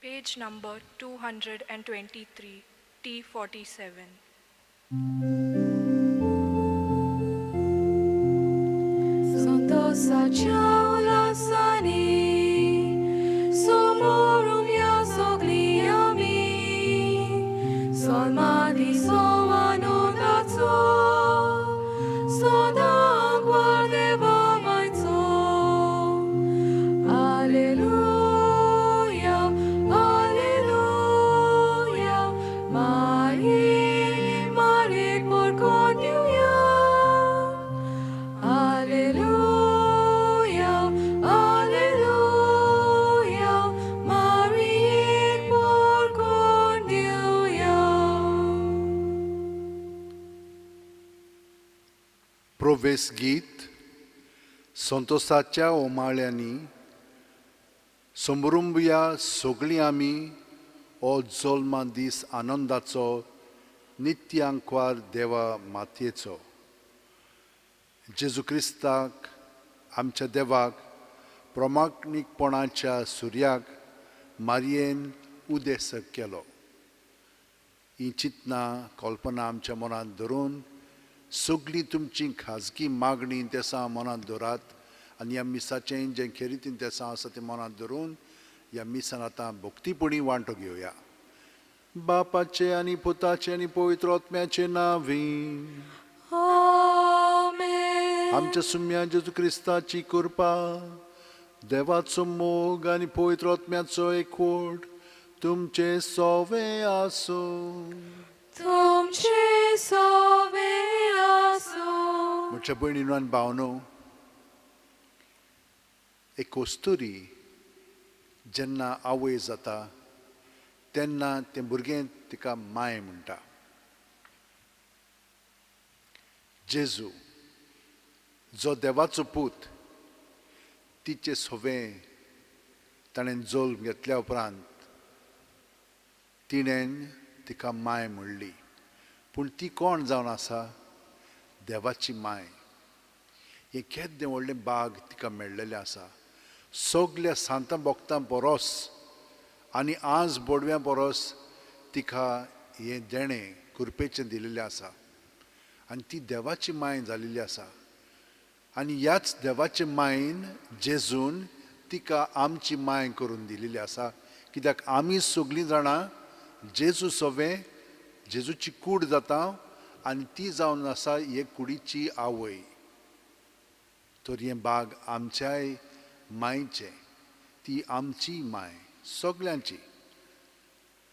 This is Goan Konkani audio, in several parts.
Page number 223, T47. संतोषाच्या उल्हासांनी समोरुया सगळीं आमी सलमादी सो आनंदाचो सदां आंकवार देवा मायचो. आलेलुया, आलेलुया, माई मारीक बरकत दिवया. आलेलुया, आलेलुया, मारीक बरकत दिवया. प्रोवेस गीत संतोसाच्या ओमाळ्यांनी समरुंबया सगळीं आमी हो जल्मा दीस आनंदाचो नित्यांकवार देवा मातयेचो. जेजू क्रिस्ताक आमच्या देवाक प्रमाणीकपणाच्या सुर्याक मारयेन उदेसक केलो. ही चिंतना कल्पना आमच्या मनांत धरून सगळीं तुमची खाजगी मागणी तेसां मनांत दवरात आनी ह्या मिसाचें जें खेरीतीन तेसां आसा तें मनांत धरून ह्या मिसान आतां भक्तीपणी वांटो घेवया. बापाचे आनी पुताचे आनी पवित्र आत्म्याचे नांवी. आमेन. आमच्या सुम्या जेजू क्रिस्ताची कृपा, देवाचो मोग आनी पवित्र आत्म्याचो एकवट तुमचे सोवे आसूं. तुमचे सोवे आसूं. म्हज्या भयणीनो आनी भावनो, एक कस्तुरी जेन्ना आवय जाता तेन्ना तें भुरगें तिका माय म्हणटा. जेजू जो देवाचो पूत तिचे सोवे ताणें जल्म घेतल्या उपरांत तिणें तिका माय म्हणली. पूण ती कोण जावन आसा? देवाची माय. हें केद्दें व्हडलें बाग तिका मेळ्ळेलें आसा. सगल्या सांतां भक्तां परस आनी आज बोडव्यां परस तिका हें देणें कृपेचें दिलेलें आसा आनी ती देवाची माय जालेली आसा. आनी ह्याच देवाचे मायेन जेजून तिका आमची माय करून दिलेली आसा. कित्याक आमी सगळीं जाणां जेजू सवें जेजूची कूड जाता आनी ती जावन आसा हे कुडीची आवय. तर हें बाग आमच्याय मायचें, ती आमची माय सगल्यांची.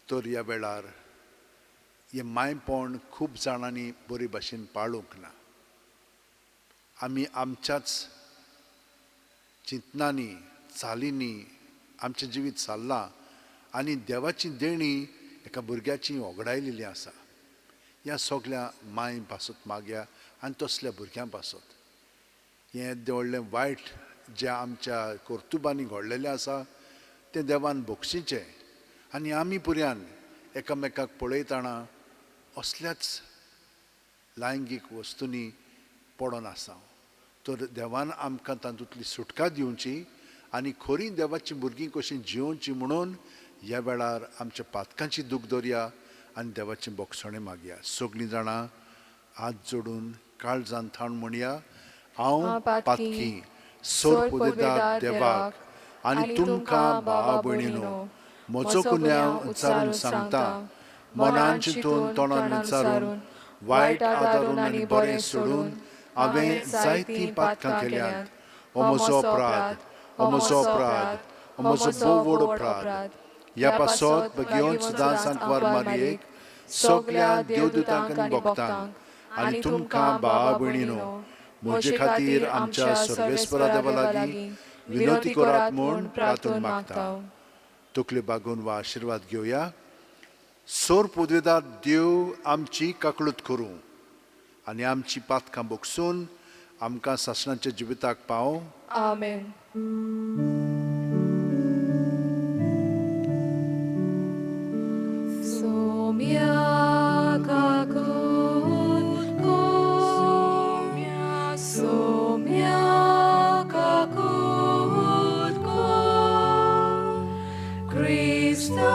तर ह्या वेळार हें मायपण खूब जाणांनी बरे भाशेन पाळूंक ना. आमी आमच्याच चिंतनांनी चालींनी आमचें जिवीत सारलां आनी देवाची देणी एका भुरग्याची वगडायलेली आसा. ह्या सगल्या माय पासत मागया आनी तसल्या भुरग्यां पासत हें येदें व्हडलें वायट जें आमच्या कर्तुबांनी घडलेलें आसा तें देवान बक्षीचें. आनी आमी पुर्यान एकामेकाक पळयतना असल्याच लैंगीक वस्तूंनी पडोन आसा. तर देवान आमकां तातूंतली सुटका दिवची आनी खरी देवाची भुरगीं कशीं जियोवची म्हणून ह्या वेळार आमच्या पातकांची दूख दवरया आनी देवाचें बोगसणें मागया. सगळीं जाणां हात जोडून काळजान थाण म्हणया, हांव पातकी सोर पुदेदार देवाक आनी तुमकां भावा भयणीनो म्हजो गुन्यांव उच्चारून सांगता. मनान चिंतून तोंडान विचारून वायट आदारून आनी बरें सोडून हांवें जायतीं पातकां केल्यांत. हो म्हजो अपराध, हो म्हजो अपराध, हो म्हजो भोव व्हड अपराध. ह्या पासत भगेवन सदां सांकवार मारयेक सगल्या देवदूतांक आनी भक्तांक आनी तुमकां भावा भयणीनो म्हजे खातीर आमच्या सर्वेस्परा देवा लागीं विनवती करात म्हूण प्रार्थून मागता. तकल्यो बागोवन वा आशिर्वाद घेवया. सोर पुदवेदार देव आमची काकळूत करूं आनी आमची पातकां बोगसून आमकां सासणाच्या जिविताक पावोवं. आमेन. सोम्या काकूत को, सोम्या काकूत को, क्रिस्ताचो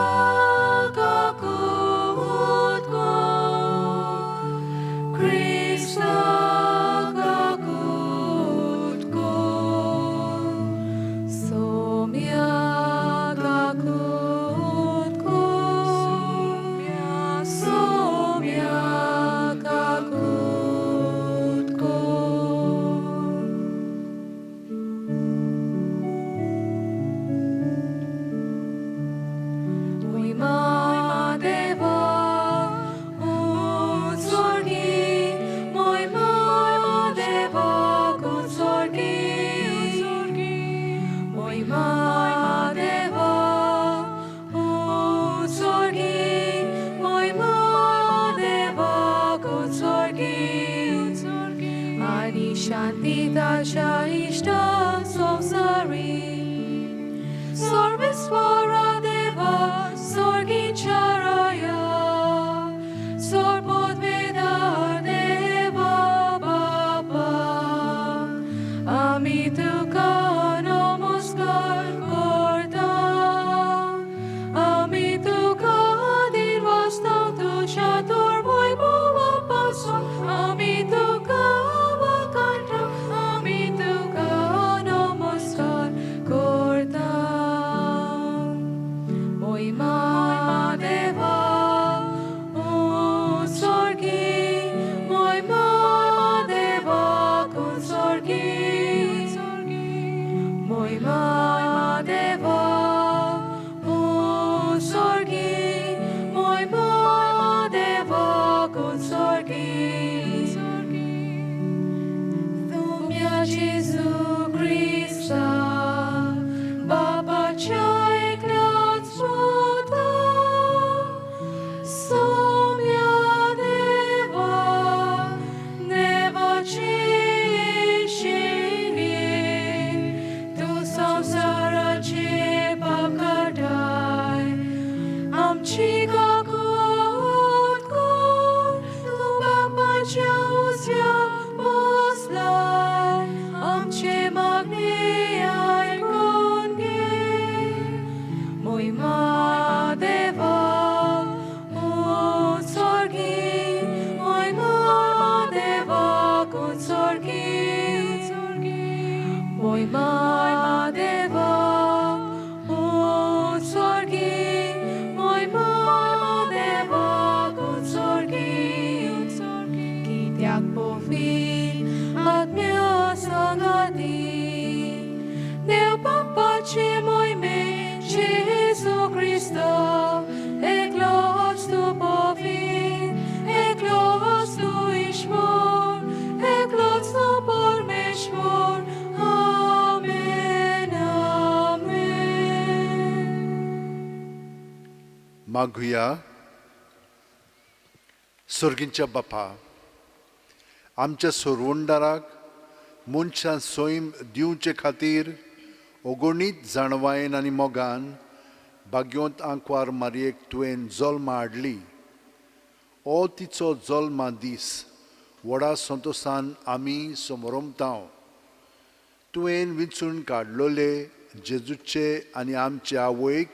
ती ताच्या इश्टांक संवसारी. सर्वेस्परा देवा स्वर्गीच्या राया, सर्वपदवेदार देवा बापा, आमी तुका नमस्कार करता. आमी तुका दिनवासता तुज्या तोर वैभवा पासून, आमी तुका वाखाणता, आमी तुका नमस्कार करता. मोहिमा देवा स्वर्गी, मोहिमा देवा स्वर्गी, मोहिमा देवा स्वर्गी, मोहिमा देवा स्वर्गी. तुम्या जेजू क्रिस्ता बापाच्या एकल्याच पुता, सोम्या देवा देवाचे शेणये, तूं संवसाराचे पाप काडाय, आमची काकूत कर. तूं बापाच्या उजव्या बसलाय, आमचे मागणे आयकून घे. मोहिमा देवा स्वर्गी, मोहिमा देवा स्वर्गी, मोहिमा देवा स्वर्गी, मोहिमा देवा स्वर्गी. कित्याक पवित्र आत्म्या सांगाती, देव बापाचे मोहिमे जेजू क्रिस्ता, एकलोच तूं पवित्र, एकलोच तूं ईश्वर, एकलोच तूं परमेश्वर. आमेन, आमेन. मागुया. सर्गींच्या बापा, आमच्या सोरवंडाराक मनशां सैम दिवचे खातीर अगणीत जाणवायेन आनी मोगान भाग्योंत आंकवार मारयेक तुवें जल्मा हाडली. हो तिचो जल्मा दीस व्हडा संतोसान आमी समरमता. तुवें विंचून काडलोले जेजूचे आनी आमचे आवयक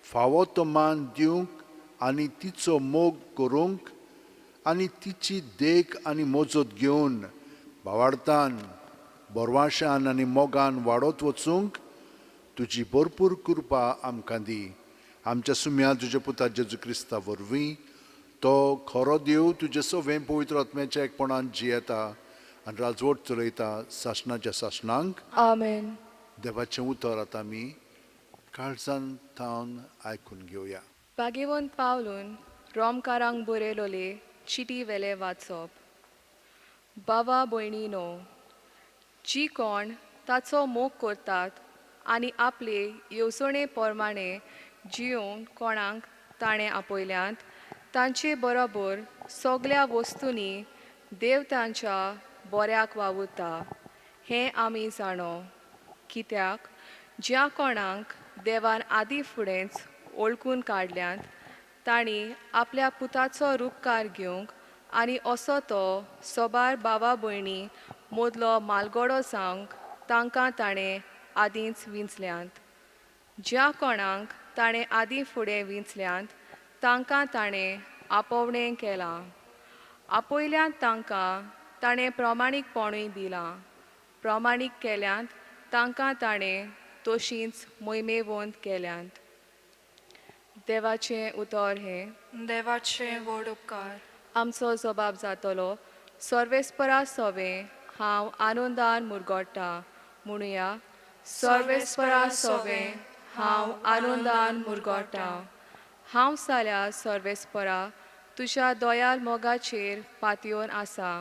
फावो तो मान दिवंक आनी तिचो मोग करूंक आनी तिची देख आनी मजत घेवन भावार्थान, बरवाशान आनी मोगान वाडत वचूंक तुजी भरपूर कृपा आमकां दी. आमच्या सुम्या तुज्या पुता जेजू क्रिस्ता वरवीं, तो खरो देव तुजे सवें पवित्र आत्म्याच्या एकपणान जियेता आनी राजवट चलयता सासणाच्या सासणांक. आमेन. देवाचें उतर आतां आमी काळजान थावन आयकून घेवया. भाग्यवंत पावलून रोमकारांक बरयलोले चिटी वेले वाचप. बाबा भयणीनो, जी कोण ताचो मोग करतात आनी आपले येवजणे प्रमाणे जियोवन कोणाक ताणें आपयल्यात, तांचे बरोबर सगल्या वस्तूंनी देव तांच्या बऱ्याक वावुरता हें आमी जाणो. कित्याक ज्या कोणाक देवान आदीं फुडेंच वळखून काडल्यात, तांणी आपल्या पुताचो रुपकार घेवंक आनी असो तो सोबार बाबा भयणी मदलो मालगडो जावंक तांकां ताणें आदींच विंचल्यांत. ज्या कोणाक ताणें आदीं फुडें विंचल्यांत, तांकां ताणें आपोवणें केलां. आपयल्यात तांकां ताणें प्रमाणीकपणूय दिलां. प्रमाणीक केल्यांत तांकां ताणें तशींच मोहिमेवंत केल्यांत. देवाचें उतर हें. देवाचे व्हड उपकार. आमचो जबाब जातलो, सर्वेस्परा सोवें हांव आनंदान मुरगोट्टा. म्हणुया, सर्वेस्परा सोवें हांव आनंदान मुरगोट्टा. हांव जाल्यार सर्वेस्परा तुज्या दयाल मोगाचेर पातयेवन आसा.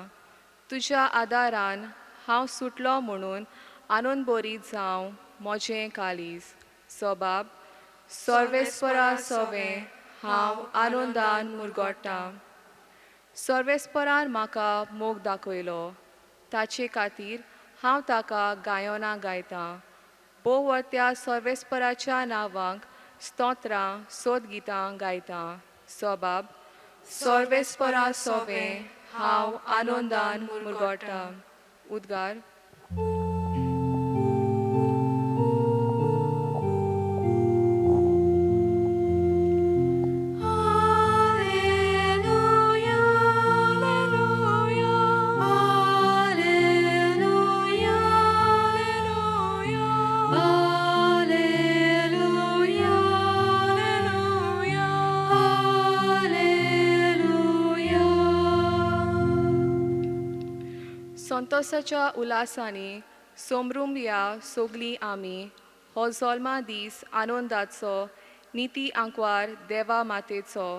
तुज्या आदारान हांव सुटलो म्हणून आनंद बरी जावं म्हजें काळीज. सबाब, सर्वेस्परा सोवें हांव आनंदान मुरगोट्टा. सर्वेस्परान म्हाका मोग दाखयलो, ताचे खातीर हांव ताका गायनां गायतां. भोववर्त्या सर्वेस्पराच्या नांवांक स्तोत्रां सोदगितां गायतां. सोबाब सर्वेस्परा सोवें हांव आनंदान मुरगोटा. उद्गार. Alleluia, Alleluia, Alleluia, Alleluia, Alleluia, Alleluia. संतोसाच्या उल्हासांनी सोमरूम या सोगलीं आमी हो जल्मा दीस आनंदाचो निती आंकवार देवा मातेचो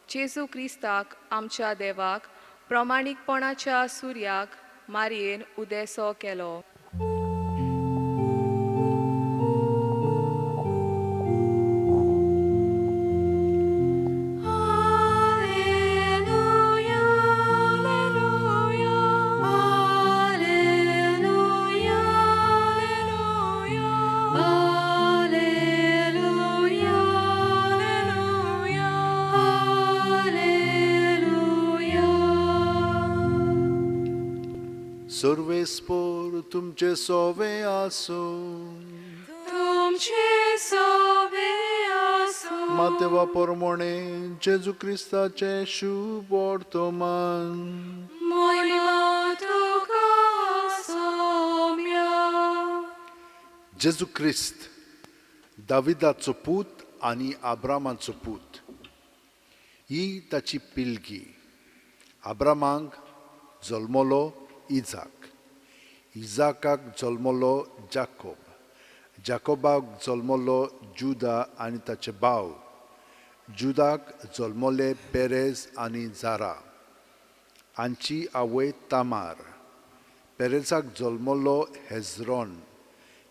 जेजू क्रिस्ताक आमच्या देवाक प्रमाणीकपणाच्या सुर्याक मारयेन उदेसो केलो. Alleluia, Alleluia, Alleluia, Alleluia, Alleluia, Alleluia. सर्वेस्पोर तुमचे सोवे आसूं. तुमचे सोवे आसूं. मातेवा परमोणे जेजू क्रिस्ताचें शुभ वर्तमान. मोहिमा तुका सोम्या. जेजू क्रिस्त दाविदाचो पूत आनी आब्रामाचो पूत, ही ताची पिळगी. आब्रामाक जल्मलो इजाक, इजाकाक जल्मलो जाकोब, जाकोबाक जल्मलो जुदा आनी ताचे भाव, जुदाक जल्मले पेरेज आनी जारा हांची आवय तामार, पेरेजाक जल्मलो हेजरोन,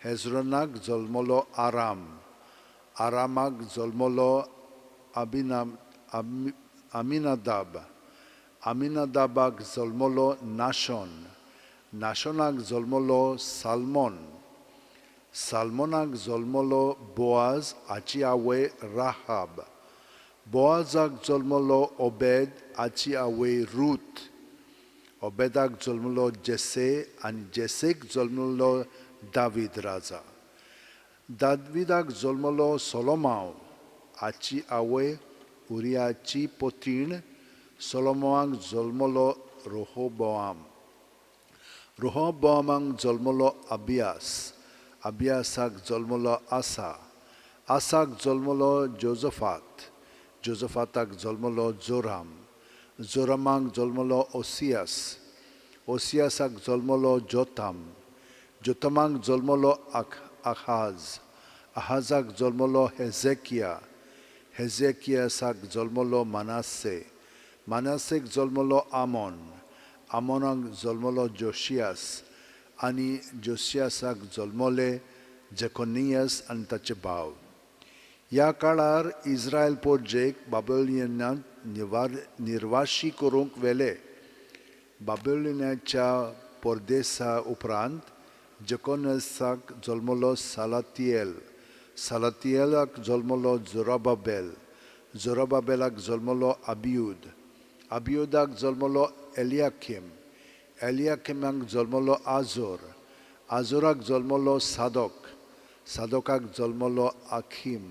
हेजरोनाक जल्मलो आराम, आरामाक जल्मलो अमिनादाब, अमिनादाबाक जल्मलो नाशोन, नाशोनाक जल्मलो साल्मोन, साल्मोनाक जल्मलो बोआज हाची आवय राहाब, बोआजाक जल्मलो ओबेद हाची आवय रूथ, ओबेदाक जल्मलो जेसे आनी जेसेक जल्मलो दावीद राजा, दावीदाक जल्मलो सोलोमाव हाची आवय उरियाची पोतीण, सोलोमावाक जल्मलो रोहोबोआम, रोहोबोआमाक जल्मलो अबियास, अबियासाक जल्मलो आसा, आसाक जल्मलो जोजफात, जोजफाताक जल्मलो जोराम, जोरामाक जल्मलो ओसियास, ओसियासाक जल्मलो जोताम, जोतामाक जल्मलो आहाज, आहाजाक जल्मलो हेजेकिया, हेजेकियासाक जल्मलो मनासे, मनासेक जल्मलो आमोन, आमोनाक जल्मलो जोशियास आनी जोशियासाक जल्मले जेकोनियस आनी ताचे भाव. ह्या काळार इस्रायल पोरजेक बाबेलियनांत निर्वाशी करूंक व्हेले. बाबेलियनाच्या परदेसा उपरांत जेकोनसाक जल्मलो सालातियल, सालातियलाक जल्मलो जोराबाबेल, जोराबाबेलाक जल्मलो अबियूद, अबियूदाक जल्मलो एलियाकीम, एलियाकीमाक जल्मलो आजोर, आजोराक जल्मलो सादोक, सादोकाक जल्मलो आखीम,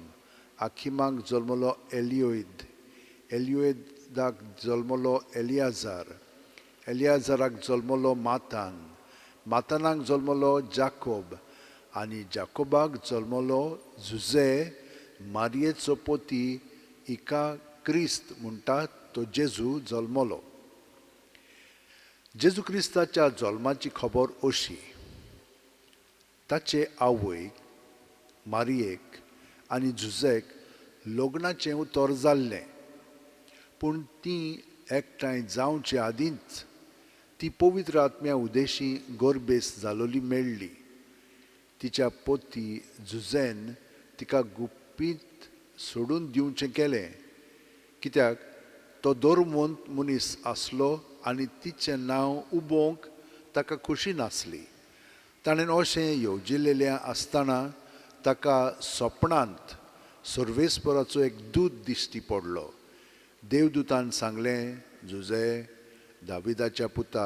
आखीमाक जल्मलो एलियोद, एलियोदाक जल्मलो एलियाजार, एलियाजाराक जल्मलो मातान, मातानाक जल्मलो जाकोब आनी जाकोबाक जल्मलो जुजे मारयेचो पोती हिका क्रिस्त म्हणटा तो जेजू जल्मलो. जेजू क्रिस्ताच्या जल्माची खबर अशी, ताचे आवयक मारयेक आनी जुजेक लग्नाचें उतर जाल्लें, पूण तीं एकठांय जावचे आदींच ती पवित्र आत्म्या उदेशी गोरबेस जालोली मेळ्ळी. तिच्या पोती जुजेन तिका गुपीत सोडून दिवचें केलें, कित्याक तो धर्मवंत मनीस आसलो आनी तिचें नांव उबोवंक ताका खुशी नासली. ताणें अशें येवजिलेलें आसतना ताका सपनांत सर्वेस्पराचो एक दूत दिश्टी पडलो. देवदूतान सांगलें, जुजे, दाविदाच्या पुता,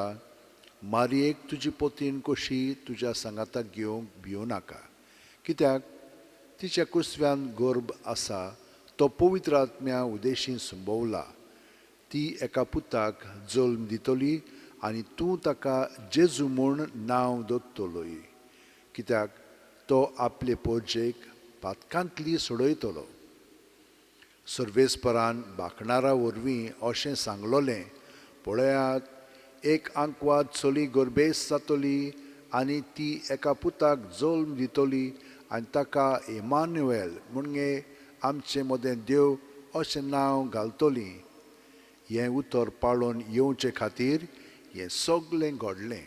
मारयेक तुजी पोतीन कशी तुज्या सांगाताक घेवंक भिवं नाका, कित्याक तिच्या कुसव्यान गर्भ आसा, तो पवित्र आत्म्या उदेशी संभवला. ती एका पुताक जल्म दितली आनी तूं ताका जेजू म्हूण नांव दवरतलोय, कित्याक तो आपले पोरजेक पातकांतली सोडयतलो. सर्वेस्परान बाकणारा वरवीं अशें सांगलोलें, पळयात, एक आंकवार चली गर्भेस्त जातली आनी ती एका पुताक जल्म दितली आनी ताका इमान्युएल म्हणजे आमचे मदें देव अशें नांव घालतली. हें उतर पाळून येवचे खातीर हें सगलें घडलें.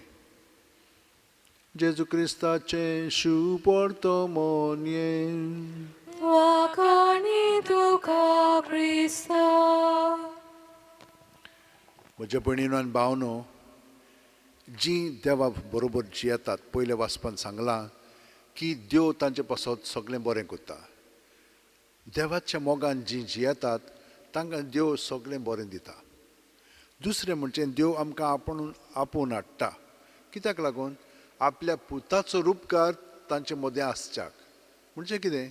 जेजू क्रिस्ताचें शुभ वर्तमान. वाखाणी तुका क्रिस्ता. म्हज्या भयणीनो आनी भावनो, जीं देवा बरोबर जियेतात, पयल्या वाचपान सांगलां की देव तांचे पासत सगळें बरें करता. देवाच्या मोगान जीं जियेतात तांकां देव सगळें बरें दिता. दुसरें म्हणजे देव आमकां आपूण आपोवन हाडटा. कित्याक लागून? आपल्या पुताचो रुपकार तांचे मदें आसच्याक. म्हणजे कितें,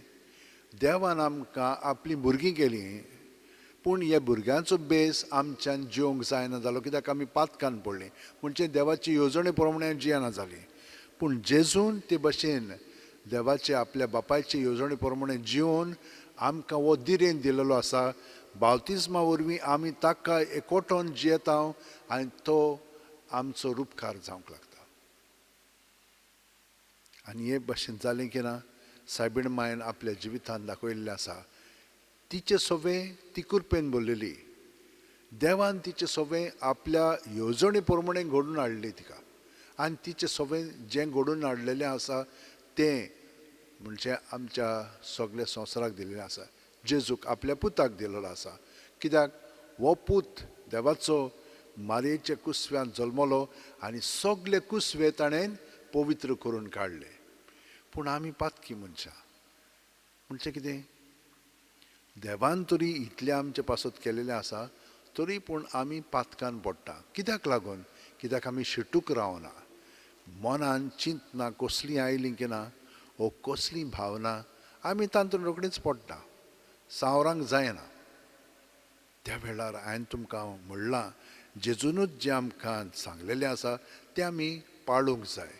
देवान आमकां आपलीं भुरगीं केलीं, पूण ह्या भुरग्यांचो बेस आमच्यान जिवंक जायना जालो, कित्याक आमी पातकान पडलीं, म्हणजे देवाची येवजणे प्रमाणे जियेना जालीं. पूण जेजून ते भशेन देवाचे आपल्या बापायचे येवजणे प्रमाणे जिवन आमकां हो दिरेन दिलेलो आसा. बावतिज्मा वरवीं आमी ताका एकवटोन जियेता आनी तो आमचो रुपकार जावंक लागता. आनी हे भशेन जालें की ना, सायबीण मायन आपल्या जिवितान दाखयल्लें आसा. तिचें सवें ती कृपेन भरलेली. देवान तिचें सवें आपल्या येवजणे प्रमाणे घडून हाडली तिका, आनी तिचें सवें जें घडून हाडलेलें आसा तें म्हणजे आमच्या सगल्या संवसाराक दिल्लें आसा. जेजूक आपल्या पुताक दिलेलो आसा, कित्याक हो पूत देवाचो मारयेच्या कुसव्यांत जल्मलो आनी सगले कुसवे ताणें पवित्र करून काडले. पूण आमी पातकी मनशां. म्हणजे कितें, देवान तरी इतलें आमचे पासत केलेलें आसा, तरी पूण आमी पातकान पडटा. कित्याक लागून? कित्याक आमी शिटूक रावना. मनान चिंतना कसलीं आयलीं की ना, ओ कसलीं भावना, आमी तातूंत रोखडीच पडटा, सावरांक जायना. त्या वेळार हांवें तुमकां म्हणलां, जेजूनच जें आमकां सांगलेलें आसा तें आमी पाळूंक जाय.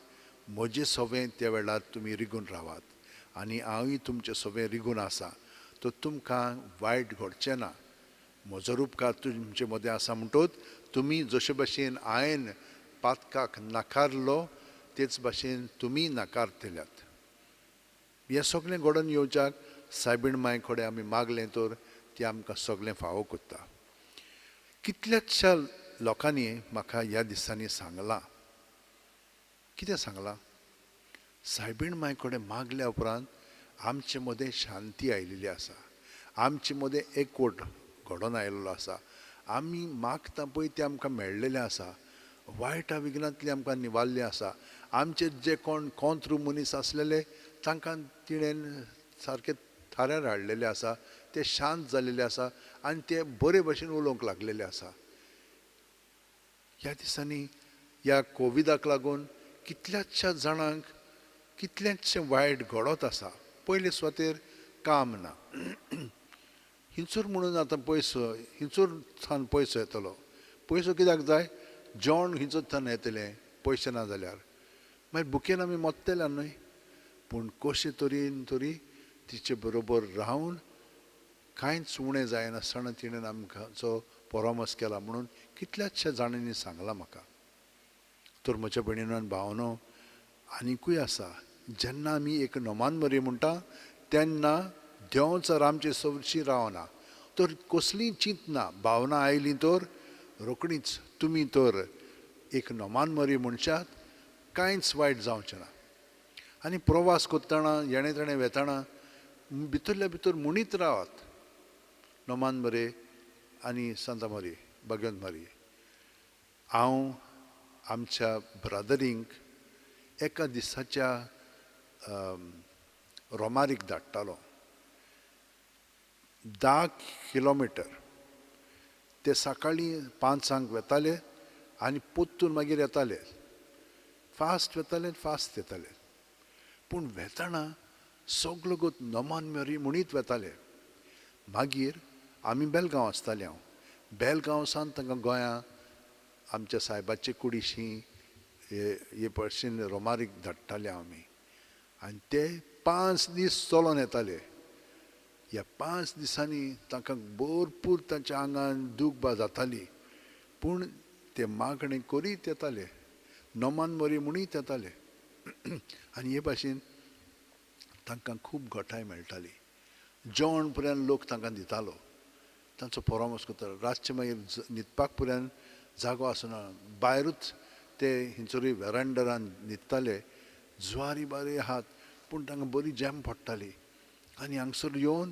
म्हजें सवें त्या वेळार तुमी रिगून रावात आनी हांवूय तुमचें सवें रिगून आसा, तर तुमकां वायट घडचें ना. म्हजो रुपकार तुमचे मदें आसा म्हणटोच तुमी जशे भशेन हांवें पातकाक नाकारलो तेच भाशेन तुमी नाकारतल्यात. हें सगळें घडोवन येवच्याक सायबीण माय कडेन आमी मागलें तर ती आमकां सगळें फावो करता. कितल्याशा लोकांनी म्हाका ह्या दिसांनी सांगलां. कितें सांगलां? सायबीण माय कडेन मागल्या उपरांत आमचे मदें शांती आयिल्ली आसा, आमचे मदें एकवट घडोवन आयिल्लो आसा. आमी मागता पळय तें आमकां मेळ्ळेलें आसा. वायटा विघ्नांतली आमकां निवारलें आसा. आमचे जे कोण कोंत्रू मनीस आसलेले तांकां तिणें सारके थाऱ्यार हाडलेले आसा, ते शांत जाल्लेले आसा आनी ते बरे भशेन उलोवंक लागलेले आसा. ह्या दिसांनी ह्या कोविडाक लागून कितल्याशा जाणांक कितलेंचशें वायट घडत आसा. पयले सुवातेर काम ना, हिंचूर म्हणून आतां पयसो, हिंचूर सान पयसो येतलो. पयसो कित्याक जाय? जेवण हिंचूर थान येतलें पयशे ना जाल्यार मागीर भुकेन आमी मोत्तले न्हय. पूण कशे तरेन तरी तिचे बरोबर रावन कांयच उणें जायनासतना तिणें आमकांचो परामर्श केला म्हणून कितल्याशा जाणांनी सांगलां म्हाका. तर म्हज्या भयणीनो आनी भावनो, आनिकूय आसा, जेन्ना आमी एक नोमान मरी म्हणटा तेन्ना देंवचार आमचे सवशी रावना. तर कसलीय चिंतना भावना आयली तर रोखडीच तुमी तर एक नोमान मरी म्हणशात, कांयच वायट जावचें ना. आनी प्रवास करतना येणे तेणे वेतना भितरल्या भितर म्हणीत रावात, नोमान मरे आनी सांता मरी, भाग्यवंत मरी. हांव आमच्या ब्रादरींक एका दिसाच्या रोमारीक धाडटालो. 10 किलोमिटर ते सकाळीं 5 वेताले आनी पोत्तून मागीर येताले. फास्ट वेताले, फास्ट येताले. पूण वेताना सगलो गोत नमान मेरी म्हणीत वेताले. मागीर आमी बेलगांव आसताले. हांव बेलगांव सावन तांकां गोंया आमच्या सायबाचे कुडीशी हे भशेन रोमारीक धाडटाले आमी. आनी ते 5 दीस चलोन येताले. ह्या 5 दिसांनी तांकां भरपूर तांच्या आंगान दूख जाताली, पूण ते मागणें करीत येताले, नमान मरी म्हणीत येताले. आनी हे भाशेन तांकां खूब घटाय मेळटाली. जेवण पर्यंत लोक तांकां दितालो, तांचो परामर्श करतालो. रातचे मागीर न्हिदपाक पर्यंत जागो आसना, भायरूच ते हिंचोरी वेरांडरान न्हिदताले. ज्वारी बारी आहात, पूण तांकां बरी जॅम पडटाली. आनी हांगसर येवन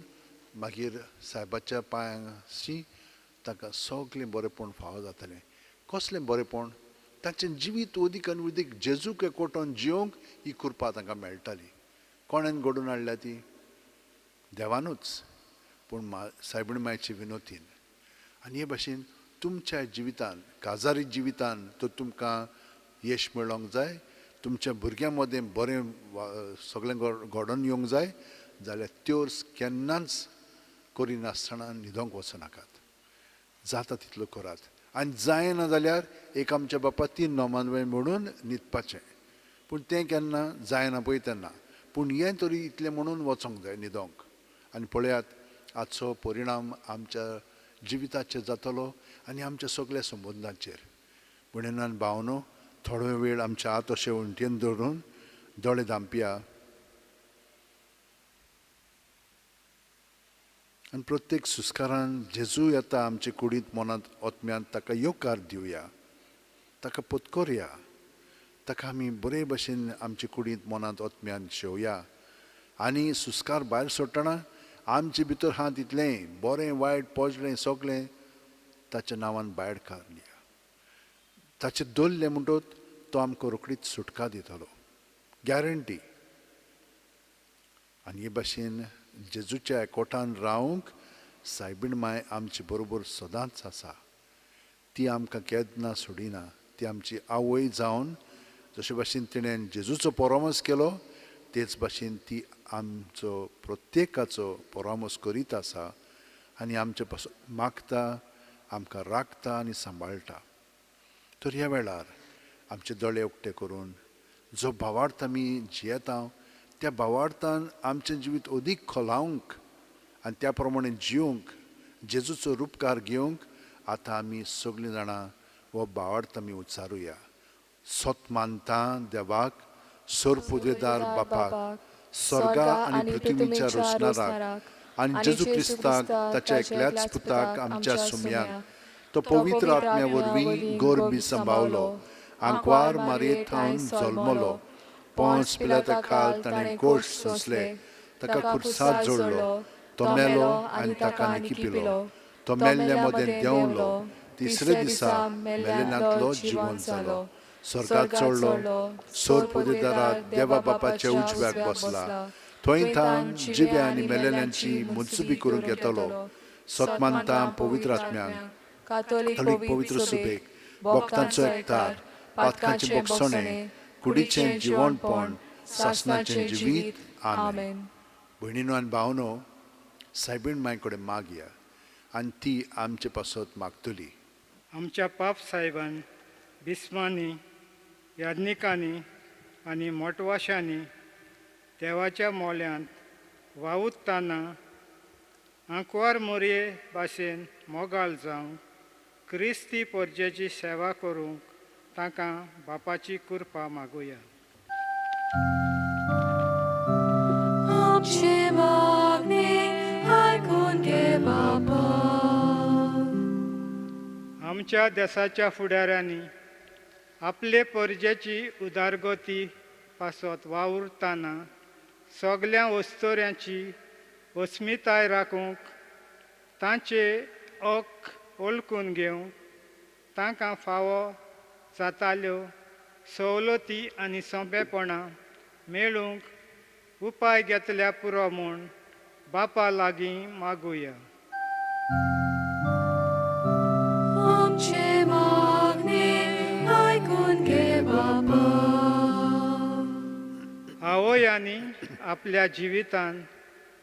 मागीर सायबाच्या पांयांशी तांकां सगळें बरेंपण फावो जातालें. कसलें बरेंपण? तांचें जिवीत अदीक आनी अदीक जेजूक एकवटोन जियोंक ही कृपा तांकां मेळटाली. कोणेन घडोवन हाडल्या ती? देवानूच, पूण सायबीण मायचे विनोतीन. आनी हे भाशेन तुमच्या जिवितान, काजारी जिवितान तर तुमकां यश मेळोंक जाय, तुमच्या भुरग्यां मदें बरें सगळें घडोवन येवंक जाय जाल्यार त्योर्स केन्नाच करिनासतना न्हिदोंक वचनाकात. जाता तितलो करात. आनी जायना जाल्यार एक आमच्या बापा 3 नोमानवे म्हणून न्हिदपाचें, पूण तें केन्ना जायना पळय तेन्ना. पूण हें तरी इतलें म्हणून वचोंक जाय न्हिदोंक. आनी पळयात हाचो परिणाम आमच्या जिविताचेर जातलो आनी आमच्या सगल्या संबंदांचेर. भयणीन भावनो, थोडो वेळ आमच्या हात अशे वण्टीन धरून दोळे धांपया आनी प्रत्येक सुस्कारान जेजू येता आमचे कुडींत, मनांत, आत्म्यांत, ताका येवकार दिवया, ताका पत्करया, ताका आमी बरे भशेन आमचे कुडींत, मनांत, आत्म्यांत शेवया. आनी सुस्कार भायर सोडटना आमचे भितर आहा तितलें बरें वायट पोजलें सगळें ताच्या नांवान भायर काडया. ताचें दवरलें म्हणटच तो आमकां रोखडीच सुटका दितलो, गॅरंटी. आनी हे भाशेन जेजूच्या एकवटान रावंक सायबीण माय आमचे बरोबर सदांच आसा. ती आमकां केन्ना सोडिना. ती आमची आवय जावन जशे भाशेन तिणें जेजूचो परामर्श केलो तेच भाशेन ती आमचो प्रत्येकाचो परामर्श करीत आसा आनी आमचे पासून मागता, आमकां राखता आनी सांबाळटा. तर ह्या वेळार आमचे दोळे उक्ते करून जो भावार्थ आमी जियेता त्या भावार्थान आमचें जिवीत अदीक खोलावंक आनी त्या प्रमाणे जिवंक, जेजूचो रुपकार घेवंक आतां आमी सगळीं जाणां हो भावार्थ आमी उच्चारुया. सत मानता देवाक, सरपुदेदार बापाक, स्वर्गा आनी पृथ्वीच्या रोसणाराक, आनी जेजू क्रिस्ताक ताच्या एकल्याच पुताक आमच्या सुम्याक, तो पवित्र आत्म्या वरवीं गोरबी सांबावलो, आंकवार मारये थावन जल्मलो, पोंस पिलाता खाल ताणें कोश सोंसले, ताका खुर्साद जोडलो, तो मेलो आनी ताका निकिपिलो, तो मेल्ल्या मदें देंवलो, तिसरे दिसा मेलेनांतलो जिवन जालो, स्वर्गात चडलो, सोर पुदेदारात देवा बापाच्या उजव्याक बसला, थंय थावन जिव्या आनी मेलेल्यांची मुत्सुबी करूंक येतलो. सत मानता पवित्र आत्म्यांक, कातोलीक पवित्र सुबेक, भक्तांचो एकतार, पातकांचें बोगसणें, कुडीचें जिवनपण, सासनाचें जिवीत. आमेन. भयणीनो आनी भावनो, सायबीण माय कडेन मागया आनी ती आमचे पासत मागतली. आमच्या पाप साहेबान, बिस्मांनी, याज्ञिकांनी आनी मोटवाशांनी देवाच्या मोल्यांत वावुरतना आंकवार मोरये भाशेन मोगाल जावंक क्रिस्ती परजेची सेवा करूंक तांकां बापाची कृपा मागुया. आमचे मागणें आयकून घे बापा. आमच्या देसाच्या फुडाऱ्यांनी आपले परजेची उदारगती पासत वावुरतना सगल्या वस्तोऱ्यांची अस्मिताय राखूंक, तांचे हक वळखून घेवंक, तांकां फावो जाताल्यो सवलती आनी सोंपेपणां मेळूंक उपाय घेतल्या पुरो म्हूण बापा लागीं मागुया. आमचें मागणें आयकून घे बापा. आवयांनी आपल्या जिवितान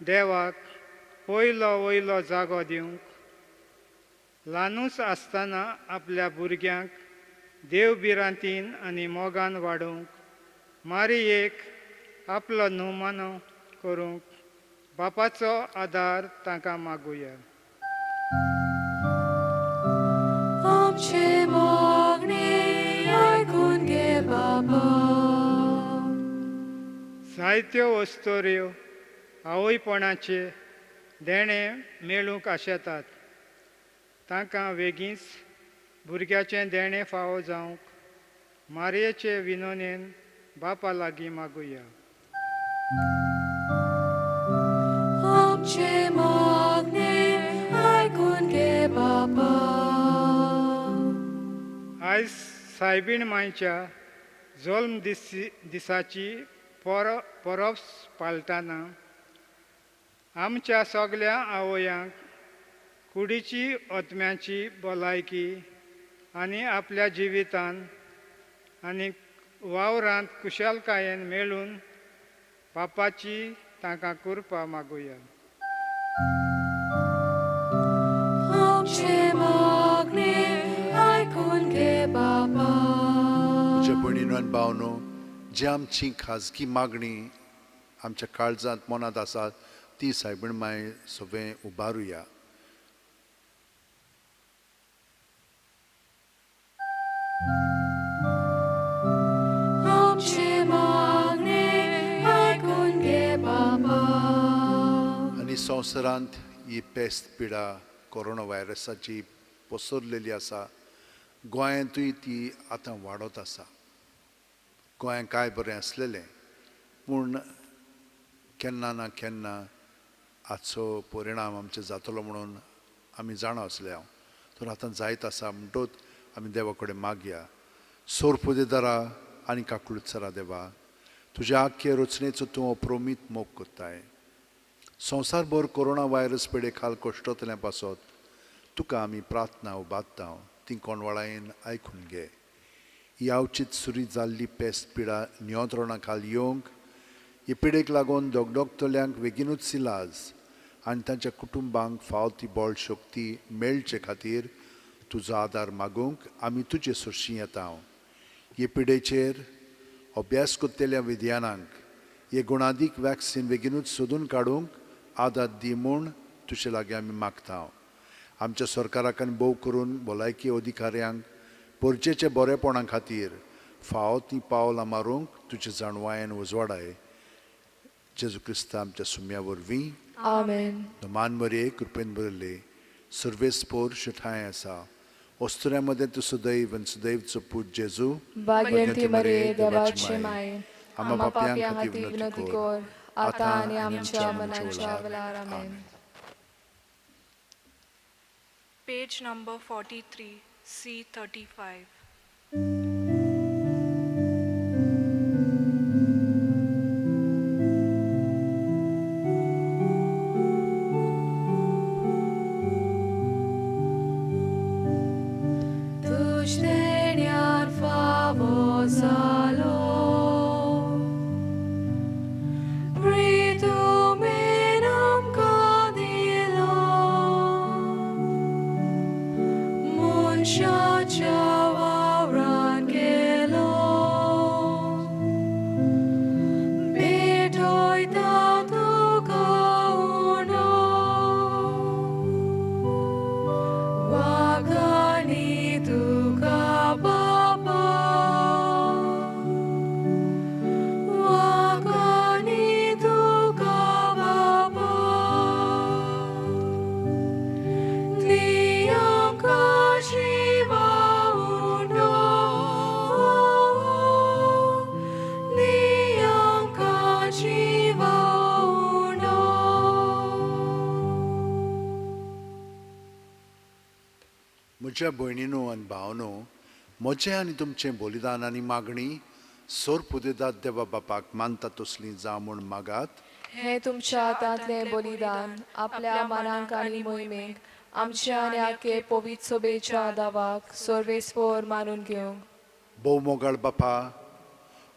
देवाक पयलो वयलो जागो दिवंक, ल्हानूच आसतना आपल्या भुरग्यांक देव भिरांतीन आनी मोगान वाडोवंक, मारयेक आपलो न्हू करूंक बापाचो आदार तांकां मागुया. आमचें मागणें आयकून घे बापा. जायत्यो अस्तोऱ्यो आवयपणाचे देणें मेळूंक आशेतात. तांकां वेगींच भुरग्याचें देणें फावो जावंक मारयेचे विनोनेन बापा लागीं मागुया. आमचें मागणें आयकून घे बापा. आयज सायबीण मांयच्या जल्म दिसाची परब पाळटाना आमच्या सगल्या आवयांक कुडीची आत्म्याची भलायकी आनी आपल्या जिवितान आनी वावरांत कुशलकायेन मेळून बापाची तांकां कृपा मागुया. आमचें मागणें आयकून घे बापा. म्हज्या भयणीनो आनी भावनो, जी आमची खाजगी मागणी आमच्या काळजांत मनांत आसात ती सायबीण माय सगळें उबारुया. आमचें मागणें आयकून घे बापा. आनी संवसारांत ही पेस्त पिडा कोरोना व्हायरसाची पसरलेली आसा. गोंयांतूय ती आतां वाडत आसा. गोंयांत काय बरें आसलेलें पूण केन्ना ना केन्ना हाचो परिणाम आमचेर जातलो म्हणून आमी जाणा आसले हांव. तर आतां जायत आसा म्हणटूच आमी देवा कडेन मागया. सोरपुदेदारा आनी काकळुत्सरा देवा, तुज्या आख्खे रचनेचो तूं अप्रोमीत मोग करताय. संवसारभर कोरोना व्हायरस पिडे खाल कश्टतल्या पासत तुका आमी प्रार्थना उबारता, ती कोणवाळायेन आयकून घे. ही आवचीत सुरी जाल्ली पेस्त पिडा नियंत्रणा खाल येवंक, ही पिडेक लागून दगदगतल्यांक बेगीनूच इलाज आनी तांच्या कुटुंबांक फाव ती बळ शक्ती मेळचे खातीर तुजो आदार मागूंक आमी तुजे सरशीं येता. हे पिडेचेर अभ्यास करतल्या विज्ञानांक हे गुणादीक वॅक्सिन बेगीनूच सोदून काडूंक आदार दी म्हूण तुजे लागीं आमी मागता. आमच्या सरकाराक आनी भोव करून भलायकी अधिकाऱ्यांक परजेच्या बरेपणा खातीर फावो ती पावलां मारूंक तुजे जाणवायेन उजवाडाय. जेजू क्रिस्ता आमच्या सुम्या वरवीं आमेन. मान मरये कृपेन भरले सर्वेस्पोर शिठाय आसा. अस्तुऱ्या मदें तूं सदैव आनी सदैवचो पूत जेजू भाग्यवंती मरिये देवाची माय, आम्हा पाप्यां खातीर विनंती कर आतां आनी आमच्या मरणाच्या वेळार. आमेन. Page number 43, C35. तुझ फावो जालो प्रितुमेन आमकां दिलो मनशाच्या वावरान गेलो भेटयता तुका उणो वागानी तुका बापा वागानी तुका बापा दी आमकां जिवा उंडो दी आमकां जिवा उंडो. म्हज्या भयणीनो आनी भावनो, म्हजें आनी तुमचें बलिदान आनी मागणी सोर पुदेदात देवा बापाक मानता तसली जावं म्हूण मागात. हें तुमच्या हातांतलें बलिदान आपल्या मनाक आनी मोहिमेक आमच्या आनी आखे पवित्र सोबेच्या दावाक सर्वेस्पोर मानून घेवंक. भोव मोगाळ बापा,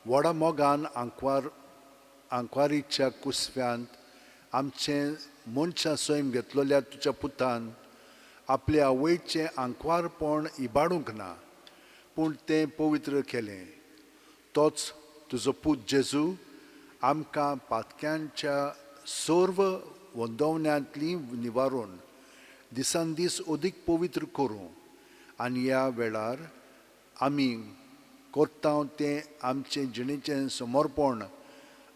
व्हडा मोगान आंकवारीच्या कुसव्यांत आमचें मनशां सैम घेतलेल्या तुज्या पुतान आपले आवयचें आंकवारपण इबाडूंक ना, पूण तें पवित्र केलें. तोच तुजो पूत जेजू आमकां पातक्यांच्या सर्व वंदवण्यांतली निवारून दिसान दीस अदीक पवित्र करूं आनी ह्या वेळार आमी करता तें आमचें जिणेचें समर्पण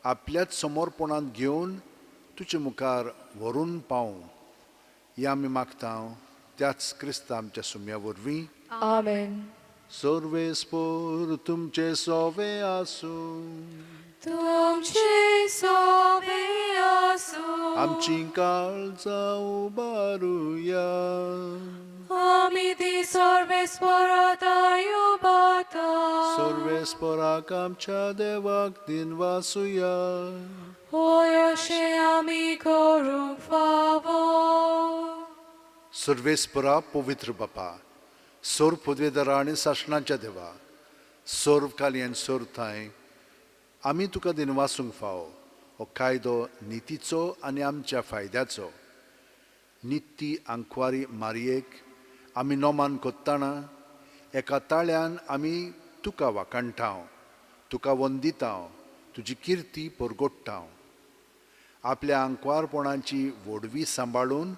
आपल्याच समर्पणांत घेवन तुजे मुखार व्हरून पावूं हें आमी मागता त्याच क्रिस्ता आमच्या सुम्या वरवीं. आमेन. सर्वेस्पोर तुमचे सोवे आसूं. तुमचे सोवे आसूं. आमची काळजां उबारुया. आमी ती सर्वेस्पराताय उबाता. सर्वेस्पराक आमच्या देवाक दिनवासुया. होय अशें आमी करूंक फावो. सर्वेस्परा पवित्र बापा, सोर पदवेदारा आनी सासणाच्या देवा, सर्व काली आनी सोर थांय आमी तुका दिनवासूंक फावो. हो कायदो नितीचो आनी आमच्या फायद्याचो. नित्ती आंकवारी मारयेक आमी नोमान कोत्ताना एका ताळ्यान आमी तुका वाखाणटाव, तुका वंदिताव, तुजी किर्ती परगोडटाव. आपल्या आंकवारपणाची व्हडवी सांबाळून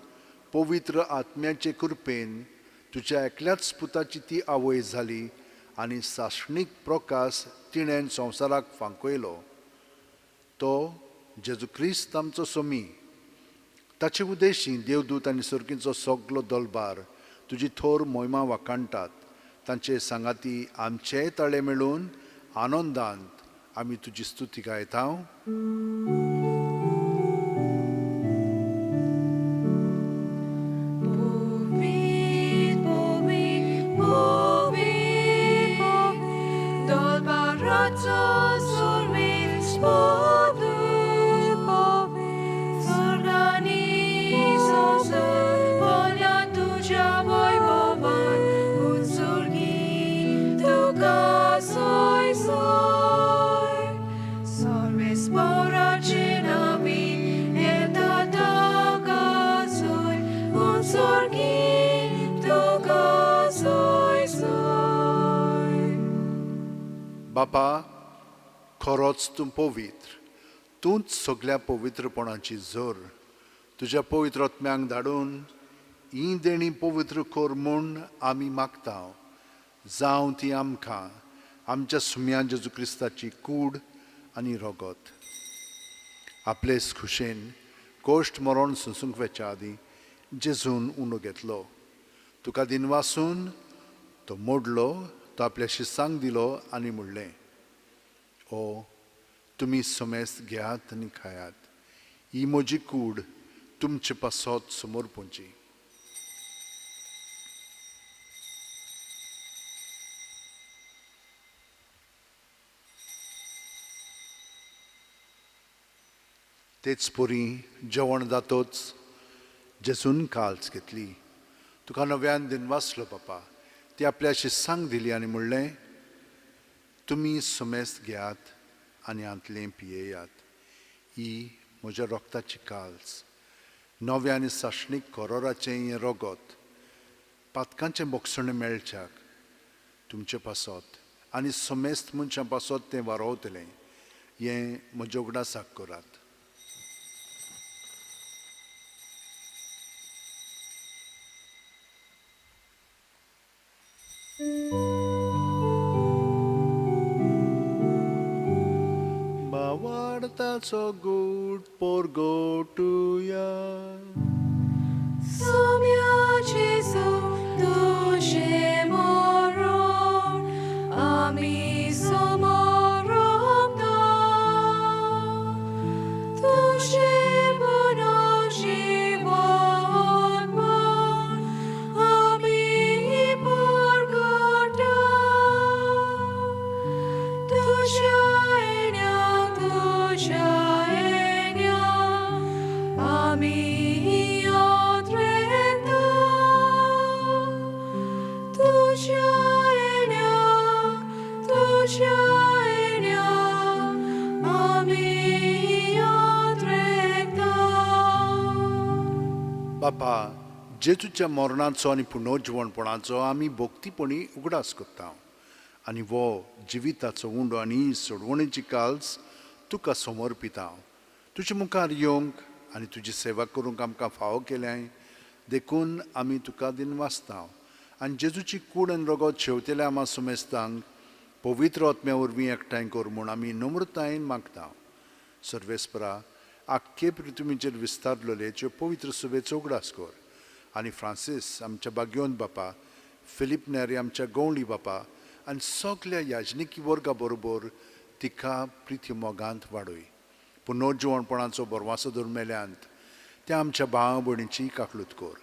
पवित्र आत्म्याचे कृपेन तुज्या एकल्याच पुताची ती आवय जाली आनी सासणीक प्रकाश तिणें संवसाराक फांकयलो. तो जेजू क्रिस्त आमचो सोमी. ताचे उद्देशी देवदूत आनी सर्गींचो सगलो दलबार तुजी थोर मोहिमा वाखाणटात. तांचे सांगाती आमचेय ताळे मेळून आनंदांत आमी तुजी स्तुती गायता. बापा, खरोच तूं पवित्र, तूंच सगल्या पवित्रपणाची जोर. तुज्या पवित्र आत्म्यांक धाडून ही देणी पवित्र कर म्हूण आमी मागता. जावं ती आमकां आमच्या सुम्या जेजू क्रिस्ताची कूड आनी रगत. आपलेच खुशेन कोश्ट मरण सोंसूंक वेच्या आदीं जेजून उंडो घेतलो, तुका दिनवासून तो मोडलो, तो आपल्या शिसांक दिलो आनी म्हणलें, ओ तुमी समेस्त घेयात आनी खायात, ही म्हजी कूड तुमचे पासत समर्पणची. तेच परी जेवण जातोच जेजून काल्स घेतली, तुका नव्यान दिनवासलो बापा, ती आपल्या शिस्सांक दिली आनी म्हणलें, तुमी समेस्त घेयात आनी हांतलें पियेयात, ही म्हज्या रक्ताची काल्स, नव्या आनी सासणीक करोराचें हें रगत, पातकांचें बोगसणें मेळच्याक तुमचे पासत आनी समेस्त मनशां पासत तें वारोवतलें, हें म्हज्या उगडासाक करात. बावार्थाचो गूट पोरगोटुया. सोम्या जेजू तुजें मरण आमी समर्पता, तुजें पुनर्जीवनपण आमी परगटा. बापा, जेजूच्या मरणाचो आनी पुनर्जिवणपणाचो आमी भक्तीपणी उगडास करता आनी वो जिविताचो उंडो आनी सोडवणेची काल्स तुका समर्पिता. तुजे मुखार येवंक आनी तुजी सेवा करूंक आमकां फावो केल्याय देखून आमी तुका दिनवासता आनी जेजूची कूड आनी रगत शेवतेल्या आमा सुमेस्तांक पवित्र आत्म्या वरवीं एकठांय कर म्हूण आमी नम्रतायेन मागता. सर्वेस्परा, आख्खे पृथ्वीचेर विस्तारलेले त्यो पवित्र सभेचो उगडास कर आनी फ्रांसीस आमच्या बागयोन बापा, फिलीप नेरी आमच्या गवळी बापा आनी सगल्या याजनिकी वर्गा बरोबर तिका प्रिती मोगांत वाडय. पुनर्जिवणपणाचो बरवासो धरून मेल्यांत त्या आमच्या भाव भयणीची काकलूत कर.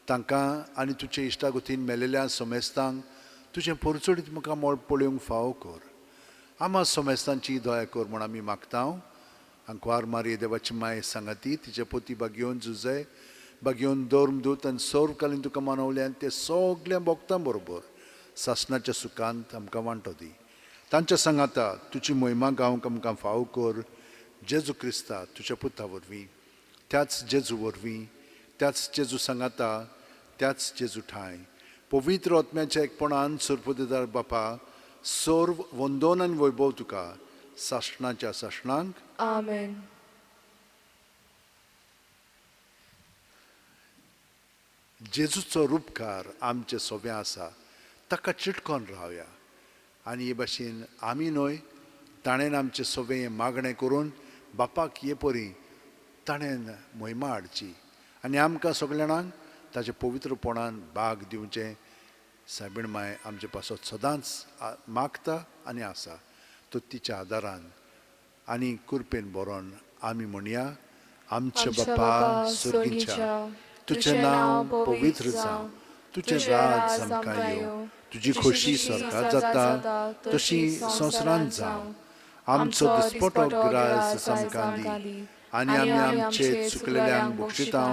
तांकां आनी तुजे इश्टागतीन मेलेल्या समेस्तांक तुजें परचडीत मुखार मळ पळोवंक फावो कर. आमा समेस्तांची दया कर म्हूण आमी मागता. आंकवार मारये देवाची माय सांगाती तिचे पोती बागयोवन जुजे बागयोवन धर्मदूत आनी सर्वकालीन तुका मानवल्यान ते सगल्या भोगतां बरोबर सासणाच्या सुखांत आमकां वांटो दी. तांच्या सांगाता तुजी मोहिमा गावंक आमकां फावो कर. जेजू क्रिस्ता तुज्या पुता वरवीं, त्याच जेजू वरवीं, त्याच जेजू सांगाता, त्याच जेजू ठांय पवित्र आत्म्याच्या एकपणान सरपदेदार बापा सर्व वंदन आनी वैभव तुका सासणाच्या सासणांक. आमेन. जेजूचो रुपकार आमचे सोबे आसा, ताका चिटकोन रावया आनी हे भाशेन आमी न्हय ताणें आमचे सोबे हें मागणें करून बापाक हे परी ताणें मोहिमा हाडची आनी आमकां सगल्या जाणांक ताचे पवित्रपणान भाग दिवचें. सायबीण माय आमचे पासत सदांच मागता आनी आसा. तो तिच्या आदारान आनी कृपेन बरोवन आमी म्हणया, आमच्या बापा सर्गीच्या, तुजें नांव पवित्र जावं, तुजें राज आमकां येवं, तुजी खोशी स्वर्गांत जाता तशी संवसारांत जावं. आमचो दिसपटो ग्रास आमकां दी आनी आमी आमचे चुकलेल्यांक बक्षिता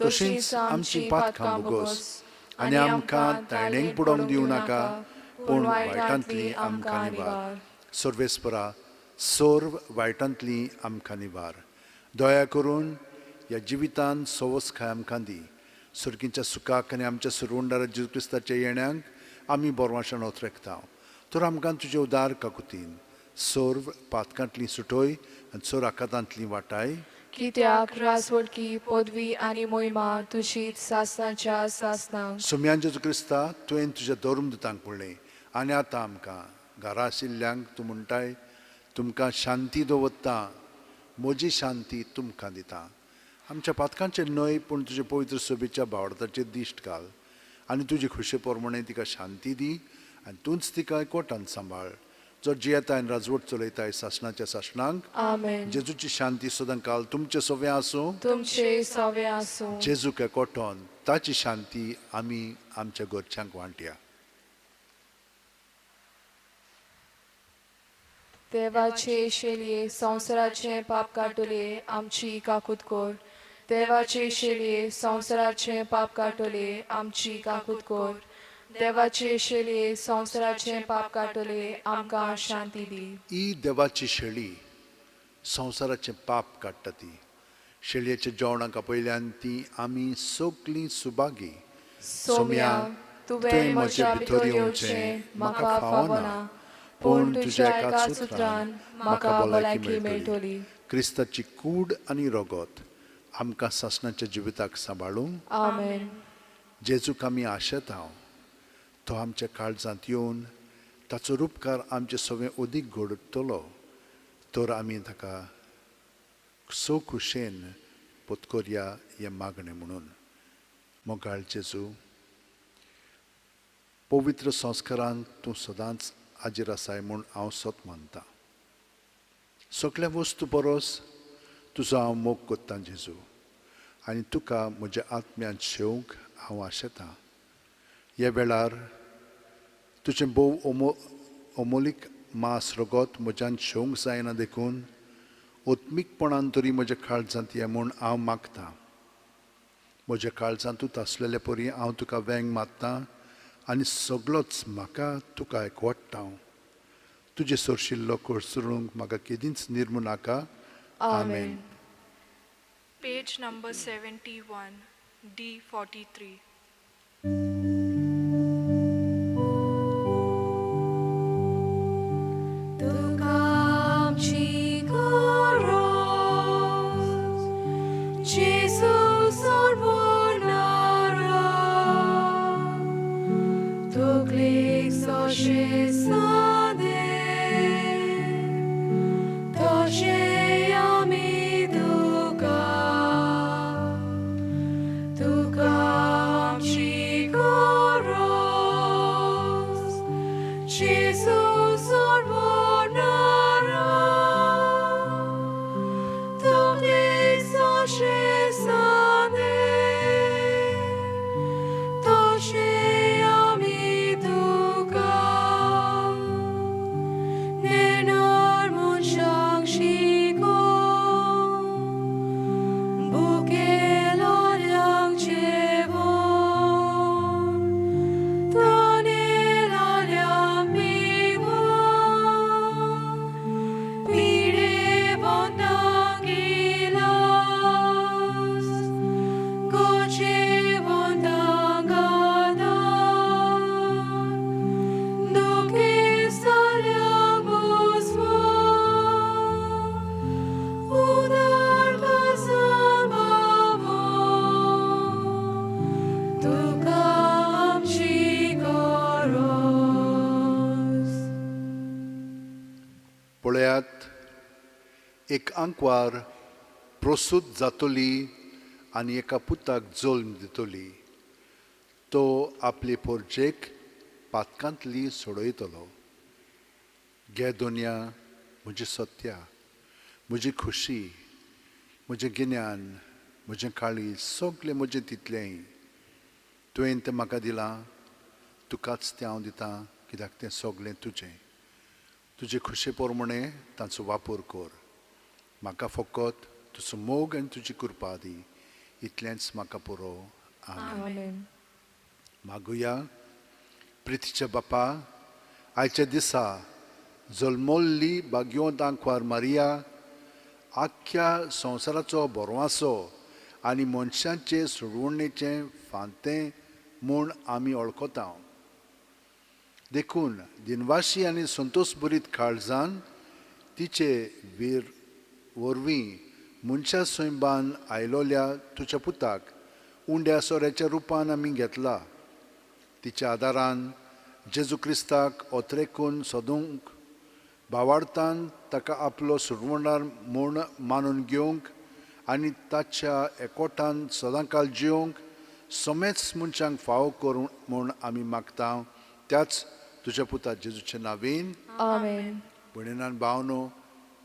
तशींच आमची पातकां भोगोस आनी आमकां ताणेंक बुडोवंक दिवं नाका पूण वायटांतली आमकां निवार. सर्वेस्परा, सर्व वायटांतली आमकां निवार. दया करून ह्या जिवितान सवसकाय आमकां दी. सर्गीच्या सुखाक आनी आमच्या सुरवंडारा जेजू क्रिस्ताच्या येण्यांक आमी बरवाशान ओतरेकता. तर आमकां तुजे उदार काकुतीन सर्व पातकांतली सुटोय आनी सर्व आकातांतली वाटाय. कित्याक राजवटकी पदवी आनी मोहिमा तुजीच सासणाच्या सासणाक. सुम्यान जेजू क्रिस्ता, तुवें तुज्या धर्मदूतांक पळयलें आनी आतां आमकां घरा आशिल्ल्यांक तूं म्हणटाय, तुमकां शांती दवरता, म्हजी शांती तुमकां दिता. आमच्या पातकांचेर न्हय पूण तुजे पवित्र सभेच्या भावार्थाचेर दिश्ट घाल आनी तुजे खुशे प्रमाणे तिका शांती दी आनी तूंच तिका एकवटान सांबाळ, जो जियेता आनी राजवट चलयताय सासणाच्या सासणांक. आमेन. जेजूची शांती सदांकाल तुमचे सवे आसूं. तुमचे सवे आसूं. जेजूक एकवटोन ताची शांती आमी आमच्या घरच्यांक वांटया. देवाचे शेलये संवसाराचें पाप काडटले आमची काकूत कर. देवाचे शेलये संवसाराचें पाप काडटले आमची काकूत कर. देवाचे शेलये संवसाराचें पाप काडटले आमकां शांती दी. ही देवाची शेळी संवसाराचें पाप काडटा. ती शेळयेच्या जेवणाक आपयल्यान ती आमी सगलीं सुभागी. सोम्या, तुवें म्हज्या भितर येवचें म्हाका फावना, पूण तुज्या एका सुत्रान म्हाका भलायकी मेळटली. क्रिस्ताची कूड आनी रगत आमकां सासणाच्या जिविताक सांबाळूंक. आमेन. जेजूक आमी आशेता तो आमच्या काळजांत येवन ताचो रुपकार आमचे सगळें अदीक घडटलो. तर आमी ताका सो खुशेन पोतकोरया हें मागणें म्हणून. मोगाळ जेजू, पवित्र संस्कारान तूं सदांच हाजीर आसाय म्हूण हांव सत मानता. सगल्या वस्तू परस तुजो हांव मोग कोत्तां जेजू आनी तुका म्हज्या आत्म्यांत शेवंक हांव आशेतां. ह्या वेळार तुजें भोव अमोलीक मास रगत म्हज्यान शेवंक जायना देखून आत्मीकपणान तरी म्हज्या काळजांत ये म्हूण हांव मागतां. म्हज्या काळजांतूच आसलेले परी हांव तुका वेंग मारतां आनी सगलोच म्हाका तुका एकवट्टा. तुजें सरशिल्लो कोसळूंक म्हाका केदींच निर्मू नाका. आमेन. Page number 71. D43. तुका आमची गरज, जेजू सोडवणारा, तकलेक सोशे सादे, तशें आमी तुका, तुका आमची गरज, जेजू सोडवणारा, तकलेक सोशे सादे, तशें आमी तुका. नेणार मनशांक शिकोवंक, भुकेलोल्यांक जेवण, तनेलोल्यांक पिवोवंक, पिडेवंतांक इलाज, गरजेवंतांक आदार, दुखेस्ताल्यांक बुजवण, उदार काळजान पावोवंक, तुका आमची गरज. पळयात, एक आंकवार प्रसूत जातली आनी एका पुताक जल्म दितली. तो आपले पोरजेक पातकांतली सोडयतलो. घे दोनया म्हजी सत्या, म्हजी खुशी, म्हजें गिन्यान, म्हजें काळीज, सगलें म्हजें तितलेंय तुवें तें म्हाका दिलां, तुकाच तें हांव दितां, कित्याक तें सगलें तुजें. तुजे खुशे प्रमाणें तांचो वापर कर. म्हाका फकत तुजो मोग आनी तुजी कृपा दी, इतलेंच म्हाका पुरो. आमेन. आमेन. मागुया. प्रितीच्या बापा, आयच्या दिसा जल्मल्ली भाग्यवंत आंकवार मारिया आख्ख्या संवसाराचो बरोवासो आनी मनशांचे सोडवणेचें फांतें म्हूण आमी वळखता. देखून दिनवाशी आनी संतोश भरीत काळजान तिचे वीर वरवीं मनशा सैंबान आयलोल्या तुज्या पुताक उंड्या सोऱ्याच्या रुपान आमी घेतला. तिच्या आदारान जेजू क्रिस्ताक ओतरेकून सोदूंक, भावार्थान ताका आपलो सोडवणार म्हूण मानून घेवंक आनी ताच्या एकवटान सदांकाल जिवंक समेच मनशांक फावो करूं म्हूण आमी मागता, त्याच तुज्या पुता जेजूच्या नांवेन. आमेन. भयणान भावनो,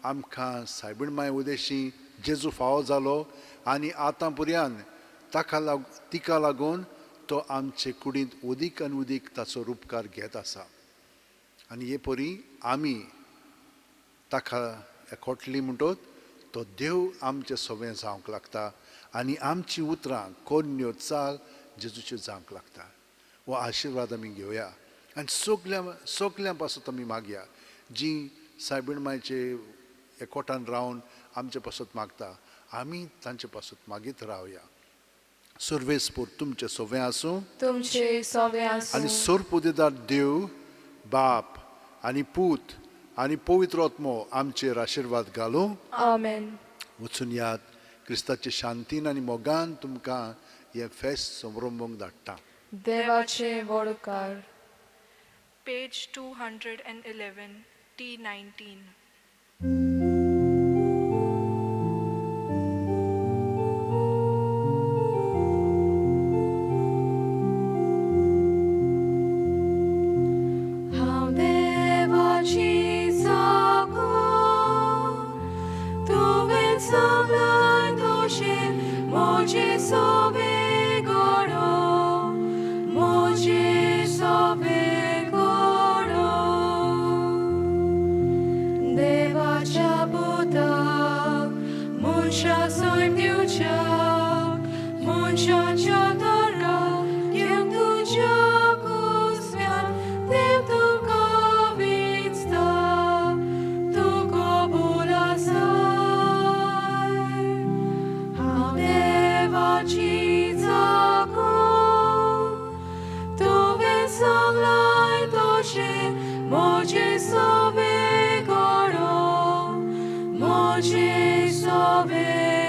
आमकां सायबीण माय उदेशी जेजू फावो जालो आनी आतां पर्यान ताका लाग तिका लागून तो आमचे कुडींत उदीक आनी उदीक ताचो रुपकार घेत आसा. आनी हे परी आमी ताका एकवटली म्हणटत तो देव आमचे सवें जावंक लागता आनी आमचीं उतरां कोन्न्यो चाल जेजूच्यो जावंक लागता. हो आशिर्वाद आमी घेवया आनी सगल्या सगल्यां पासत आमी मागया जीं सायबीण मायचे एकवटान रावन आमचे पासत मागता, आमी तांचे पासत मागीत रावया. सर्वेस्पोर तुमचें सवें आसूं, तुमचे सोवे आनी आसूं, सोरपुदेदार देव बाप आनी पूत आनी पवित्र आत्मो आमचेर आशिर्वाद घालूं. आमेन. वचून यात, क्रिस्ताचे शांतीन आनी मोगान तुमकां हें फेस्त संभ्रमूंक धाडटा. देवाचे व्हडकार. Page 211, T19. हांव देवाची चाकर, तुवें सांगलां तशें म्हजें सवें घडोवं, म्हजें सवें घडोवं. देवाच्या पुताक मनशा सैम दिवच्याक, मनशाच्या दाराक घेवन तुज्या कुसव्यान देव तुका विंचता, तूं कबूल आसाय. हांव देवाची म्हजें सवे घडो, म्हजें सवे